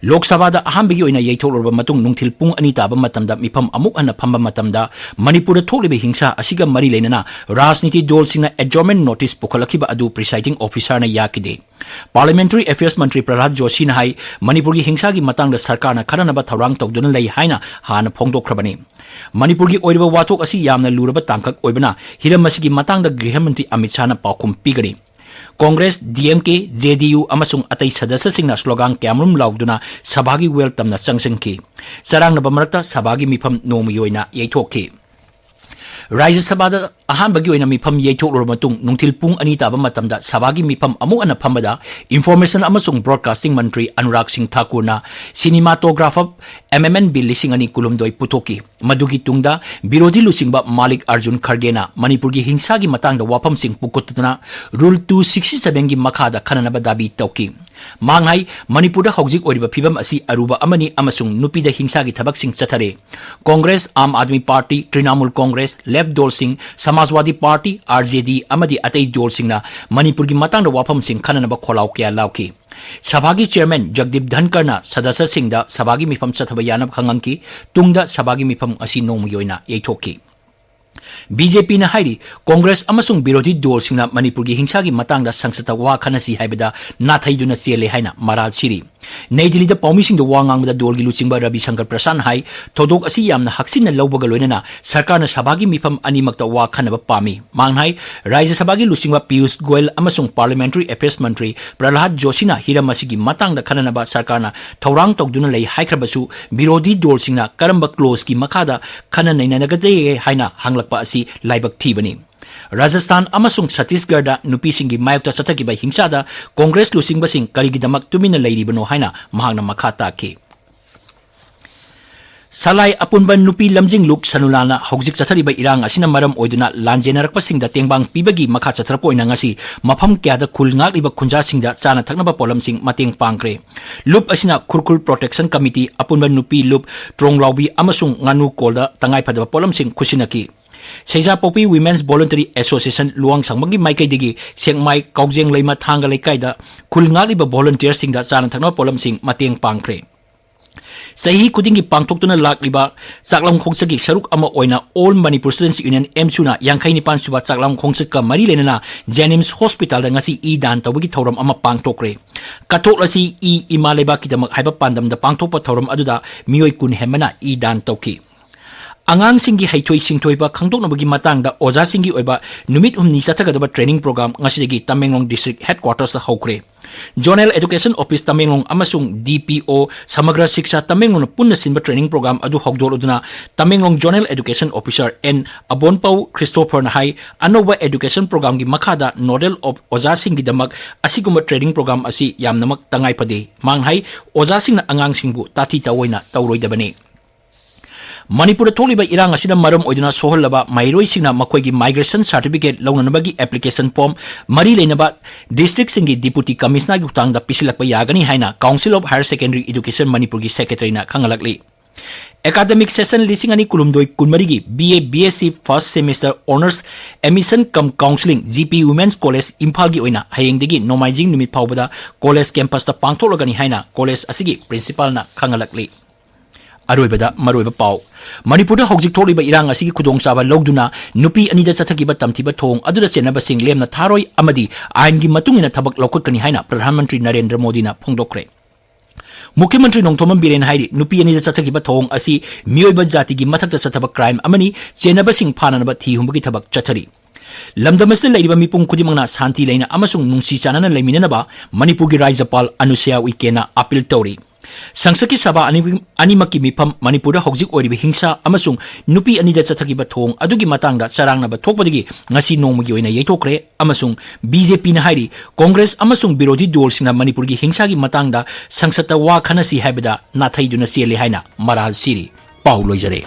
ꯂꯣꯛ ꯁꯚꯥꯗ ꯑꯍꯥꯟꯕꯒꯤ ꯑꯣꯏꯅ ꯌꯩꯊꯣꯛꯂꯨꯔꯕ ꯃꯇꯨꯡ ꯅꯨꯡꯊꯤꯜ ꯄꯨꯡ ꯑꯅꯤ ꯇꯥꯕ ꯃꯇꯝꯗ ꯃꯤꯐꯝ ꯑꯃꯨꯛ ꯍꯟꯅ ꯐꯝꯕ ꯃꯇꯝꯗ ꯃꯅꯤꯄꯨꯔꯗ ꯊꯣꯛꯂꯤꯕ ꯍꯤꯡꯁꯥ ꯑꯁꯤꯒ ꯃꯔꯤ ꯂꯩꯅꯅ ꯔꯥꯖꯅꯤꯇꯤ ꯗꯣꯜꯁꯤꯡꯅ ꯑꯦꯗꯖꯣꯔꯟꯃꯦꯟ ꯅꯣꯇꯤꯁ ꯄꯨꯈꯠꯂꯛꯈꯤꯕ ꯑꯗꯨ ꯄ꯭ꯔꯤꯁꯥꯏꯗꯤꯡ ꯑꯣꯐꯤꯁꯥꯔꯅ ꯌꯥꯈꯤꯗꯦ꯫ ꯄꯥꯔꯂꯤꯌꯥꯃꯦꯟꯇꯔꯤ ꯑꯦꯐꯤꯌꯔꯁ ꯃꯟꯇ꯭ꯔꯤ ꯄ꯭ꯔꯍꯂꯥꯗ ꯖꯣꯁꯤꯅ ꯍꯥꯏ, ꯃꯅꯤꯄꯨꯔꯒꯤ ꯍꯤꯡꯁꯥꯒꯤ ꯃꯇꯥꯡꯗ ꯁꯔꯀꯥꯔꯅ ꯈꯟꯅꯅꯕ ꯊꯧꯔꯥꯡ ꯇꯧꯗꯨꯅ ꯂꯩ ꯍꯥꯏꯅ ꯍꯥꯟꯅ ꯐꯣꯡꯗꯣꯛꯈ꯭ꯔꯕꯅꯤ꯫ ꯃꯅꯤꯄꯨꯔꯒꯤ ꯑꯣꯏꯔꯤꯕ ꯋꯥꯊꯣꯛ ꯑꯁꯤ ꯌꯥꯝꯅ ꯂꯨꯔꯕ ꯇꯥꯡꯀꯛ ꯑꯣꯏꯕꯅ ꯍꯤꯔꯝ ꯑꯁꯤꯒꯤ ꯃꯇꯥꯡꯗ ꯒ꯭ꯔꯤꯍ ꯃꯟꯇ꯭ꯔꯤ ꯑꯃꯤꯠ ꯁꯥꯍꯅ ꯄꯥꯎꯈꯨꯝ ꯄꯤꯒꯅꯤ꯫ ꯀꯣꯡꯒ꯭ꯔꯦꯁ, ꯗꯤ ꯑꯦꯝ ꯀꯦ, ꯖꯦ ꯗꯤ ꯌꯨ ꯑꯃꯁꯨꯡ ꯑꯇꯩ ꯁꯗꯁ꯭ꯌꯁꯤꯡꯅ ꯁ꯭ꯂꯣꯒꯥꯟ ꯀꯌꯥꯃꯔꯨꯝ ꯂꯥꯎꯗꯨꯅ ꯁꯚꯥꯒꯤ ꯋꯦꯜꯀꯝꯅ ꯆꯪꯁꯤꯟꯈꯤ꯫ ꯆꯔꯥꯡꯅꯕ ꯃꯔꯛꯇ ꯁꯚꯥꯒꯤ ꯃꯤꯐꯝ ꯅꯣꯡꯃꯒꯤ ꯑꯣꯏꯅ ꯌꯩꯊꯣꯛꯈꯤ꯫ ꯔꯥꯖ꯭ꯌ ꯁꯚꯥꯗ ꯑꯍꯥꯟꯕꯒꯤ ꯑꯣꯏꯅ ꯃꯤꯐꯝ ꯌꯩꯊꯣꯛꯂꯨꯔꯕ ꯃꯇꯨꯡ ꯅꯨꯡꯊꯤꯜ ꯄꯨꯡ ꯑꯅꯤ ꯇꯥꯕ ꯃꯇꯝꯗ ꯁꯚꯥꯒꯤ ꯃꯤꯐꯝ ꯑꯃꯨꯛ ꯍꯟꯅ ꯐꯝꯕꯗ ꯏꯟꯐꯣꯔꯃꯦꯁꯟ ꯑꯃꯁꯨꯡ ꯕ꯭ꯔꯣꯗꯀꯥꯁꯇꯤꯡ ꯃꯟꯇ꯭ꯔꯤ ꯑꯅꯨꯔꯥꯒ ꯁꯤꯡ ꯊꯥꯀꯨꯔꯅ ꯁꯤꯅꯤꯃꯥꯇꯣꯒ꯭ꯔꯥꯐ ꯑꯦꯝ ꯑꯦꯝ ꯑꯦꯟ ꯕꯤ ꯂꯤꯁꯤꯡ ꯑꯅꯤ ꯀꯨꯟꯍꯨꯝꯗꯣꯏ ꯄꯨꯊꯣꯛꯈꯤ꯫ ꯃꯗꯨꯒꯤ ꯇꯨꯡꯗ ꯕꯤꯔꯣꯙꯤ ꯂꯨꯆꯤꯡꯕ ꯃꯥꯂꯤꯛ ꯑꯔꯖꯨꯟ ꯈꯔꯒꯦꯅ ꯃꯅꯤꯄꯨꯔꯒꯤ ꯍꯤꯡꯁꯥꯒꯤ ꯃꯇꯥꯡꯗ ꯋꯥꯐꯝꯁꯤꯡ ꯄꯨꯈꯠꯇꯨꯅ ꯔꯨꯜ ꯇꯨ ꯁꯤꯛꯁꯇꯤ ꯁꯚꯦꯟꯒꯤ ꯃꯈꯥꯗ ꯈꯟꯅꯅꯕ ꯗꯥꯕꯤ ꯇꯧꯈꯤ꯫ ꯃꯍꯥꯛꯅ ꯍꯥꯏ, ꯃꯅꯤꯄꯨꯔꯗ ꯍꯧꯖꯤꯛ ꯑꯣꯏꯔꯤꯕ ꯐꯤꯕꯝ ꯑꯁꯤ ꯑꯔꯨꯕ ꯑꯃꯅꯤ ꯑꯃꯁꯨꯡ ꯅꯨꯄꯤꯗ ꯍꯤꯡꯁꯥꯒꯤ ꯊꯕꯛꯁꯤꯡ ꯆꯠꯊꯔꯦ꯫ ꯀꯣꯡꯒ꯭ꯔꯦꯁ, ꯑꯥꯝ ꯑꯥꯗꯃꯤ ꯄꯥꯔꯇꯤ, ꯇ꯭ꯔꯤꯅꯥꯃꯨꯜ ꯀꯣꯡꯒ꯭ꯔꯦꯁ, ꯂꯦꯐ ꯗꯣꯜꯁꯤꯡ, Samajwadi party, R J D ꯑꯃꯗꯤ ꯑꯇꯩ ꯗꯣꯜꯁꯤꯡꯅ ꯃꯅꯤꯄꯨꯔꯒꯤ ꯃꯇꯥꯡꯗ ꯋꯥꯐꯝꯁꯤꯡ ꯈꯟꯅꯅꯕ ꯈꯣꯜꯂꯥꯎ ꯀꯌꯥ ꯂꯥꯎꯈꯤ꯫ ꯁꯚꯥꯒꯤ ꯆꯤꯌꯔꯃꯦꯟ ꯖꯒꯗꯤꯞ ꯙꯟꯀꯔꯅ ꯁꯗꯁ꯭ꯌꯁꯤꯡꯗ ꯁꯚꯥꯒꯤ ꯃꯤꯐꯝ ꯆꯠꯊꯕ ꯌꯥꯅꯕ ꯈꯪꯍꯟꯈꯤ꯫ ꯇꯨꯡꯗ ꯁꯚꯥꯒꯤ ꯃꯤꯐꯝ ꯑꯁꯤ ꯅꯣꯡꯃꯒꯤ ꯑꯣꯏꯅ ꯌꯩꯊꯣꯛꯈꯤ꯫ ꯕꯤ ꯖꯦ ꯄꯤꯅ ꯍꯥꯏꯔꯤ, ꯀꯣꯡꯒ꯭ꯔꯦꯁ ꯑꯃꯁꯨꯡ ꯕꯤꯔꯣꯙꯤ ꯗꯣꯜꯁꯤꯡꯅ ꯃꯅꯤꯄꯨꯔꯒꯤ ꯍꯤꯡꯁꯥꯒꯤ ꯃꯇꯥꯡꯗ ꯁꯪꯁꯠꯇ ꯋꯥ ꯈꯟꯅꯁꯤ ꯍꯥꯏꯕꯗ ꯅꯥꯊꯩꯗꯨꯅ ꯆꯦꯜꯂꯦ ꯍꯥꯏꯅ ꯃꯔꯥꯜ ꯁꯤꯔꯤ꯫ ꯅꯩ ꯗꯤꯜꯂꯤꯗ ꯄꯥꯎꯃꯤꯁꯤꯡꯗ ꯋꯥ ꯉꯥꯡꯕꯗ ꯗꯣꯜꯒꯤ ꯂꯨꯆꯤꯡꯕ ꯔꯕꯤ ꯁꯪꯀꯔ ꯄ꯭ꯔꯁꯥꯟ ꯍꯥꯏ, ꯊꯧꯗꯣꯛ ꯑꯁꯤ ꯌꯥꯝꯅ ꯍꯛꯆꯤꯟꯅ ꯂꯧꯕꯒ ꯂꯣꯏꯅꯅ ꯁꯔꯀꯥꯔꯅ ꯁꯚꯥꯒꯤ ꯃꯤꯐꯝ ꯑꯅꯤꯃꯛꯇ ꯋꯥ ꯈꯟꯅꯕ ꯄꯥꯝꯃꯤ꯫ ꯃꯍꯥꯛꯅ ꯍꯥꯏ, ꯔꯥꯖ꯭ꯌ ꯁꯚꯥꯒꯤ ꯂꯨꯆꯤꯡꯕ ꯄꯤꯌꯨꯁ ꯒꯣꯌꯜ ꯑꯃꯁꯨꯡ Parliamentary Affairs ꯃꯟꯇ꯭ꯔꯤ ꯄ꯭ꯔꯍꯂꯥꯗ ꯖꯣꯁꯤꯅ ꯍꯤꯔꯝ ꯑꯁꯤꯒꯤ ꯃꯇꯥꯡꯗ ꯈꯟꯅꯅꯕ ꯁꯔꯀꯥꯔꯅ ꯊꯧꯔꯥꯡ ꯇꯧꯗꯨꯅ ꯂꯩ ꯍꯥꯏꯈ꯭ꯔꯕꯁꯨ, ꯕꯤꯔꯣꯙꯤ ꯗꯣꯜꯁꯤꯡꯅ ꯀꯔꯝꯕ ꯀ꯭ꯂꯣꯖꯀꯤ ꯃꯈꯥꯗ ꯈꯟꯅ ꯅꯩꯅꯒꯗꯒꯦ ꯍꯥꯏꯅ ꯍꯪꯂꯛꯄ ꯑꯁꯤ ꯂꯥꯏꯕꯛ ꯊꯤꯕꯅꯤ꯫ ꯔꯥꯖꯁꯊꯥꯟ ꯑꯃꯁꯨꯡ ꯁꯠꯇꯤꯁꯒꯔꯗ ꯅꯨꯄꯤꯁꯤꯡꯒꯤ ꯃꯥꯌꯣꯛꯇ ꯆꯠꯊꯈꯤꯕ ꯍꯤꯡꯁꯥꯗ ꯀꯣꯡꯒ꯭ꯔꯦꯁ ꯂꯨꯆꯤꯡꯕꯁꯤꯡ ꯀꯔꯤꯒꯤꯗꯃꯛ ꯇꯨꯃꯤꯟꯅ ꯂꯩꯔꯤꯕꯅꯣ ꯍꯥꯏꯅ ꯃꯍꯥꯛꯅ ꯃꯈꯥ ꯇꯥꯈꯤ꯫ ꯁꯂꯥꯏ ꯑꯄꯨꯟꯕ ꯅꯨꯄꯤ ꯂꯝꯖꯤꯡ ꯂꯨꯞ ꯁꯅꯨꯂꯥꯅ ꯍꯧꯖꯤꯛ ꯆꯠꯊꯔꯤꯕ ꯏꯔꯥꯡ ꯑꯁꯤꯅ ꯃꯔꯝ ꯑꯣꯏꯗꯨꯅ ꯂꯥꯟꯖꯦꯟꯅꯔꯛꯄꯁꯤꯡꯗ ꯇꯦꯡꯕꯥꯡ ꯄꯤꯕꯒꯤ ꯃꯈꯥ ꯆꯠꯊꯔꯛꯄ ꯑꯣꯏꯅ ꯉꯁꯤ ꯃꯐꯝ ꯀꯌꯥꯗ ꯈꯨꯜ ꯉꯥꯛꯂꯤꯕ ꯈꯨꯟꯖꯥꯁꯤꯡꯗ ꯆꯥꯅ ꯊꯛꯅꯕ ꯄꯣꯠꯂꯝꯁꯤꯡ ꯃꯇꯦꯡ ꯄꯥꯡꯈ꯭ꯔꯦ꯫ ꯂꯨꯞ ꯑꯁꯤꯅ ꯈꯨꯔꯈꯨꯜ Protection Committee, ꯑꯄꯨꯟꯕ ꯅꯨꯄꯤ ꯂꯨꯞ, ꯇ꯭ꯔꯣꯡꯂꯥꯎꯕꯤ ꯑꯃꯁꯨꯡ ꯉꯥꯅꯨ ꯀꯣꯜꯗ ꯇꯉꯥꯏꯐꯗꯕ ꯄꯣꯠꯂꯝꯁꯤꯡ ꯈꯨꯠꯁꯤꯟꯅꯈꯤ꯫ ꯁꯩꯖꯥꯄꯣꯛꯄꯤ Women's Voluntary Association ꯂꯨꯋꯥꯡꯁꯥꯡꯕꯝꯒꯤ ꯃꯥꯏꯀꯩꯗꯒꯤ ꯁꯦꯛꯃꯥꯏ, ꯀꯥꯎꯖꯦꯡ ꯂꯩꯃ, ꯊꯥꯡꯒ ꯂꯩꯀꯥꯏꯗ ꯈꯨꯜ ꯉꯥꯛꯂꯤꯕ volunteerꯁꯤꯡꯗ ꯆꯥꯅ ꯊꯛꯅꯕ ꯄꯣꯠꯂꯝꯁꯤꯡ ꯃꯇꯦꯡ ꯄꯥꯡꯈ꯭ꯔꯦ꯫ ꯆꯍꯤ ꯈꯨꯗꯤꯡꯒꯤ ꯄꯥꯡꯊꯣꯛꯇꯨꯅ ꯂꯥꯛꯂꯤꯕ ꯆꯥꯛꯂꯝ ꯈꯣꯡꯆꯠꯀꯤ ꯁꯔꯨꯛ ꯑꯃ ꯑꯣꯏꯅ All Manipur Students Union, ꯑꯦꯝꯁꯨꯅ ꯌꯥꯡꯈꯩ ꯅꯤꯄꯥꯟ ꯁꯨꯕ ꯆꯥꯛꯂꯝ ꯈꯣꯡꯆꯠꯀ ꯃꯔꯤ ꯂꯩꯅꯅ JNIMS Hospitalꯗ ꯉꯁꯤ ꯏ ꯗꯥꯟ ꯇꯧꯕꯒꯤ ꯊꯧꯔꯝ ꯑꯃ ꯄꯥꯡꯊꯣꯛꯈ꯭ꯔꯦ꯫ ꯀꯠꯊꯣꯛꯂꯁꯤ ꯏ ꯏꯃꯥ ꯂꯩꯕꯥꯛꯀꯤꯗꯃꯛ ꯍꯥꯏꯕ ꯄꯥꯟꯗꯝꯗ ꯄꯥꯡꯊꯣꯛꯄ ꯊꯧꯔꯝ ꯑꯗꯨꯗ ꯃꯤꯑꯣꯏ ꯀꯨꯟ ꯍꯦꯟꯕꯅ ꯏ ꯗꯥꯟ ꯇꯧꯈꯤ꯫ ꯑꯉꯥꯡꯁꯤꯡꯒꯤ ꯍꯩꯊꯣꯏ ꯁꯤꯡꯊꯣꯏꯕ ꯈꯪꯗꯣꯛꯅꯕꯒꯤ ꯃꯇꯥꯡꯗ ꯑꯣꯖꯥꯁꯤꯡꯒꯤ ꯑꯣꯏꯕ ꯅꯨꯃꯤꯠ ꯍꯨꯝꯅꯤ ꯆꯠꯊꯒꯗꯕ training program ꯉꯁꯤꯗꯒꯤ ꯇꯃꯦꯡꯂꯣꯡ District Headquartersꯇ ꯍꯧꯈ꯭ꯔꯦ꯫ Zonal Education Office ꯇꯃꯦꯡꯂꯣꯡ ꯑꯃꯁꯨꯡ DPO Samagra Shiksha ꯇꯃꯦꯡꯂꯣꯡꯅ ꯄꯨꯟꯅ ꯁꯤꯟꯕ training program ꯑꯗꯨ ꯍꯧꯗꯣꯛꯂꯗꯨꯅ Tamenglong Zonal Education Officer N Abonpou ꯈ꯭ꯔꯤꯁꯇꯣꯐꯔꯅ ꯍꯥꯏ, ꯑꯅꯧꯕ education programꯒꯤ ꯃꯈꯥꯗ nodal of ꯑꯣꯖꯥꯁꯤꯡꯒꯤꯗꯃꯛ ꯑꯁꯤꯒꯨꯝꯕ training program ꯑꯁꯤ ꯌꯥꯝꯅꯃꯛ ꯇꯉꯥꯏ ꯐꯗꯦ꯫ ꯃꯍꯥꯛꯅ ꯍꯥꯏ, ꯑꯣꯖꯥꯁꯤꯡꯅ ꯑꯉꯥꯡꯁꯤꯡꯕꯨ ꯇꯥꯊꯤ ꯇꯥꯑꯣꯏꯅ ꯇꯧꯔꯣꯏꯗꯕꯅꯤ꯫ ꯃꯅꯤꯄꯨꯔꯗ ꯊꯣꯛꯂꯤꯕ ꯏꯔꯥꯡ ꯑꯁꯤꯅ ꯃꯔꯝ ꯑꯣꯏꯗꯨꯅ ꯁꯣꯛꯍꯜꯂꯕ ꯃꯍꯩꯔꯣꯏꯁꯤꯡꯅ ꯃꯈꯣꯏꯒꯤ migration certificate ꯂꯧꯅꯅꯕꯒꯤ application form ꯃꯔꯤ ꯂꯩꯅꯕ districtꯁꯤꯡꯒꯤ Deputy Commissionerꯒꯤ ꯈꯨꯠꯊꯥꯡꯗ ꯄꯤꯁꯤꯜꯂꯛꯄ ꯌꯥꯒꯅꯤ ꯍꯥꯏꯅ Council of Higher Secondary Education ꯃꯅꯤꯄꯨꯔꯒꯤ secretaryꯅ ꯈꯪꯍꯜꯂꯛꯂꯤ꯫ Academic session ꯂꯤꯁꯤꯡ ꯑꯅꯤ ꯀꯨꯟꯍꯨꯝꯗꯣꯏ ꯀꯨꯟꯃꯔꯤꯒꯤ BA BSc first semester honours admission cum counselling GP Women's College ꯏꯝꯐꯥꯜꯒꯤ ꯑꯣꯏꯅ ꯍꯌꯦꯡꯗꯒꯤ ꯅꯣꯡꯃꯥꯏꯖꯤꯡ ꯅꯨꯃꯤꯠ ꯐꯥꯎꯕꯗ college campusꯇ ꯄꯥꯡꯊꯣꯛꯂꯒꯅꯤ ꯍꯥꯏꯅ college ꯑꯁꯤꯒꯤ principalꯅ ꯈꯪꯍꯜꯂꯛꯂꯤ꯫ ꯑꯔꯣꯏꯕꯗ ꯃꯔꯨꯑꯣꯏꯕ ꯄꯥꯎ꯫ ꯃꯅꯤꯄꯨꯔꯗ ꯍꯧꯖꯤꯛ ꯊꯣꯛꯂꯤꯕ ꯏꯔꯥꯡ ꯑꯁꯤꯒꯤ ꯈꯨꯗꯣꯡꯆꯥꯕ ꯂꯧꯗꯨꯅ ꯅꯨꯄꯤ ꯑꯅꯤꯗ ꯆꯠꯊꯈꯤꯕ ꯇꯝꯊꯤꯕ ꯊꯧꯑꯣꯡ ꯑꯗꯨꯗ ꯆꯦꯟꯅꯕꯁꯤꯡ ꯂꯦꯝꯅ ꯊꯥꯔꯣꯏ ꯑꯃꯗꯤ ꯑꯥꯏꯟꯒꯤ ꯃꯇꯨꯡ ꯏꯟꯅ ꯊꯕꯛ ꯂꯧꯈꯠꯀꯅꯤ ꯍꯥꯏꯅ ꯄ꯭ꯔꯙꯥꯟ ꯃꯟꯇ꯭ꯔꯤ ꯅꯔꯦꯟꯗ꯭ꯔ ꯃꯣꯗꯤꯅ ꯐꯣꯡꯗꯣꯛꯈ꯭ꯔꯦ꯫ ꯃꯨꯈ꯭ꯌ ꯃꯟꯇ꯭ꯔꯤ ꯅꯣꯡꯊꯣꯝꯕꯝ ꯕꯤꯔꯦꯟ ꯍꯥꯏꯔꯤ, ꯅꯨꯄꯤ ꯑꯅꯤꯗ ꯆꯠꯊꯈꯤꯕ ꯊꯧꯑꯣꯡ ꯑꯁꯤ ꯃꯤꯑꯣꯏꯕ ꯖꯥꯇꯤꯒꯤ ꯃꯊꯛꯇ ꯆꯠꯊꯕ ꯀ꯭ꯔꯥꯏꯝ ꯑꯃꯅꯤ, ꯆꯦꯟꯅꯕꯁꯤꯡ ꯐꯥꯅꯅꯕ ꯊꯤ ꯍꯨꯝꯕꯒꯤ ꯊꯕꯛ ꯆꯠꯊꯔꯤ꯫ ꯂꯝꯗꯝ ꯑꯁꯤꯗ ꯂꯩꯔꯤꯕ ꯃꯤꯄꯨꯝ ꯈꯨꯗꯤꯡꯃꯛꯅ ꯁꯥꯟꯇꯤ ꯂꯩꯅ ꯑꯃꯁꯨꯡ ꯅꯨꯡꯁꯤ ꯆꯥꯟꯅꯅ ꯂꯩꯃꯤꯟꯅꯅꯕ ꯃꯅꯤꯄꯨꯔꯒꯤ ꯔꯥꯖ꯭ꯌꯄꯥꯜ ꯑꯅꯨꯁ꯭ꯌꯥ ꯎꯏꯀꯦꯅ ꯑꯄꯤꯜ ꯇꯧꯔꯤ꯫ ꯁꯪꯁꯠꯀꯤ ꯁꯚꯥ ꯑꯅꯤ-, ꯑꯅꯤꯃꯛꯀꯤ ꯃꯤꯐꯝ ꯃꯅꯤꯄꯨꯔꯗ ꯍꯧꯖꯤꯛ ꯑꯣꯏꯔꯤꯕ ꯍꯤꯡꯁꯥ ꯑꯃꯁꯨꯡ ꯅꯨꯄꯤ ꯑꯅꯤꯗ ꯆꯠꯊꯈꯤꯕ ꯊꯧꯑꯣꯡ ꯑꯗꯨꯒꯤ ꯃꯇꯥꯡꯗ ꯆꯔꯥꯡꯅꯕ ꯊꯣꯛꯄꯗꯒꯤ ꯉꯁꯤ ꯅꯣꯡꯃꯒꯤ ꯑꯣꯏꯅ ꯌꯩꯊꯣꯛꯈ꯭ꯔꯦ ꯑꯃꯁꯨꯡ ꯕꯤ ꯖꯦ ꯄꯤꯅ ꯍꯥꯏꯔꯤ, ꯀꯣꯡꯒ꯭ꯔꯦꯁ ꯑꯃꯁꯨꯡ ꯕꯤꯔꯣꯙꯤ ꯗꯣꯜꯁꯤꯡꯅ ꯃꯅꯤꯄꯨꯔꯒꯤ ꯍꯤꯡꯁꯥꯒꯤ ꯃꯇꯥꯡꯗ ꯁꯪꯁꯠꯇ ꯋꯥ ꯈꯟꯅꯁꯤ ꯍꯥꯏꯕꯗ ꯅꯥꯊꯩꯗꯨꯅ ꯆꯦꯜꯂꯦ ꯍꯥꯏꯅ ꯃꯔꯥꯜ ꯁꯤꯔꯤ꯫ ꯄꯥꯎ ꯂꯣꯏꯖꯔꯦ꯫